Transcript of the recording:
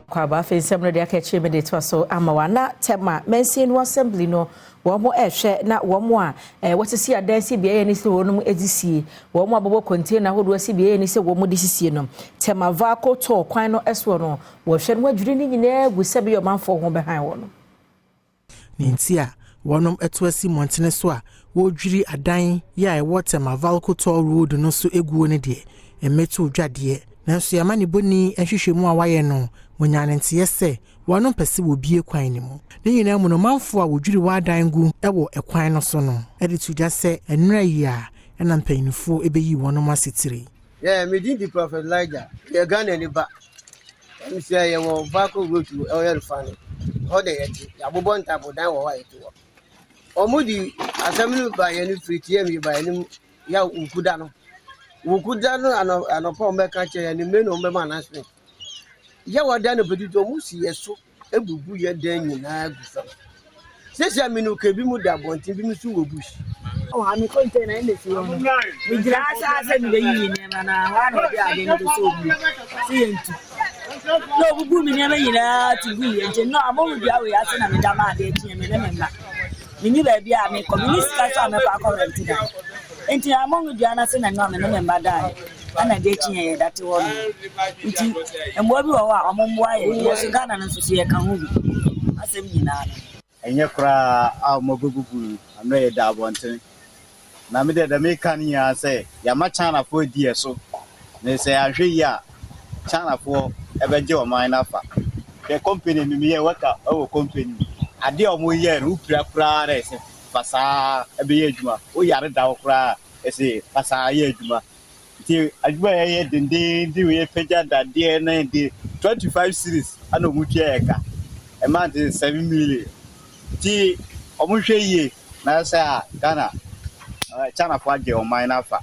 Kwaba afei nsɛm no de aka akyire mi de toa so ama wa na Tema Mansin no Assembly no, wɔn mo ɛrehwɛ na wɔn mo a wɔsisi adan si beaeɛ ne sɛ wɔn mo de sie, wɔn mo abobɔ container ahodoɔ si beaeɛ ne sɛ wɔn mo de sisie no, Tema Valco tɔɔ kwan no soɔ no, wɔhwɛ no wɔadwiri ne nyinaa gu sɛ bɛyɛ ɔmanfoɔ ho bɛhan wɔ no. Ne nti a wɔnom ɛto asi mmɔntene so a wɔredwiri adan yi a ɛwɔ Tema Valco Toll Road no so eguo no deɛ, mmɛto dwadeɛ. Nanso yɛama ne bɔni nhwehwɛmu a wayɛ no, wɔnya ne nteɛ sɛ wɔnom pɛ sɛ wɔbie kwan no mu. Ne nyinaa mu no, manfoɔ a wɔdwiri wɔ adan gu wɔ ɛkwan no so no de to dwa sɛ nnura yi a ɛna mpanyinfoɔ bɛyi wɔnom asetire. Yeah, me din di Prophet Elijah. Yɛ Ghana ni ba. Sɛ yɛwɔ Valco Road ɛyɛ refa no. Hɔ de yɛte. Yɛabobɔ ntabodan wɔ hɔ a yɛte hɔ. Ɔmo di asɛm no ba yɛn no firi tie mi ba yɛn no ya wukuda no. Wukuda no anɔpa ɔmo bɛka kyerɛ yɛn no mmenu ɔmo bɛma announcement. Yɛ wɔ dan no pɛtutu, ɔmo si yɛ so ebubu yɛ dan nyinaa gu fam. Sisi aminu ka ebi mu da abɔnten, bi mu nso wɔ bush. Wɔ ha, me container ɛna si hɔ no, megyina ha saa sɛ mebɛyiyi nneɛma na hɔ a na ɔde ade no bɛsɛ omu sɛ yɛntu na ɔbubu me nneɛma nyinaa to gu yɛ. Nti no amɔmu dua wei ase na meda ma adeɛ kyeɛ me ne me mma. Menni baabi a mekɔ, menni sika so a mɛkɔ akɔ rent da, nti amɔmu dua no ase na no a me ne me mma daeɛ ɛna adeɛ kyeɛ yɛda te hɔ no. Nti mmoa bi wɔ hɔ a ɔmo mmoa yɛ yɛ so. Ghana no nso so yɛka ho bi asɛm nyinaa no. Ɛnyɛ koraa a wɔn abɛbubu no ano yɛ da abɔntene, na me deɛ dɛm eka no nyinaa sɛ yɛama Chinafoɔ di yɛ so, na sɛ yɛahwɛ yi a, Chinafoɔ ɛbɛgye ɔman no afa. Hwɛ, company mi meyɛ worker ɛwɔ company, adeɛ a wɔn yɛ no, wopira koraa na ɛsɛ fasaa ɛbɛyɛ adwuma, woyare da hɔ koraa ɛsɛ fasaa yɛ adwuma. Nti adwuma a yɛyɛ dendenden, yɛ pagya dadeɛ ne de 25 cedis ɛna wɔn tua yɛ ka ɛma nte 7 million. Nti wɔn hwɛ yie na sɛ a Ghana Chinafoɔ agye ɔman no afa.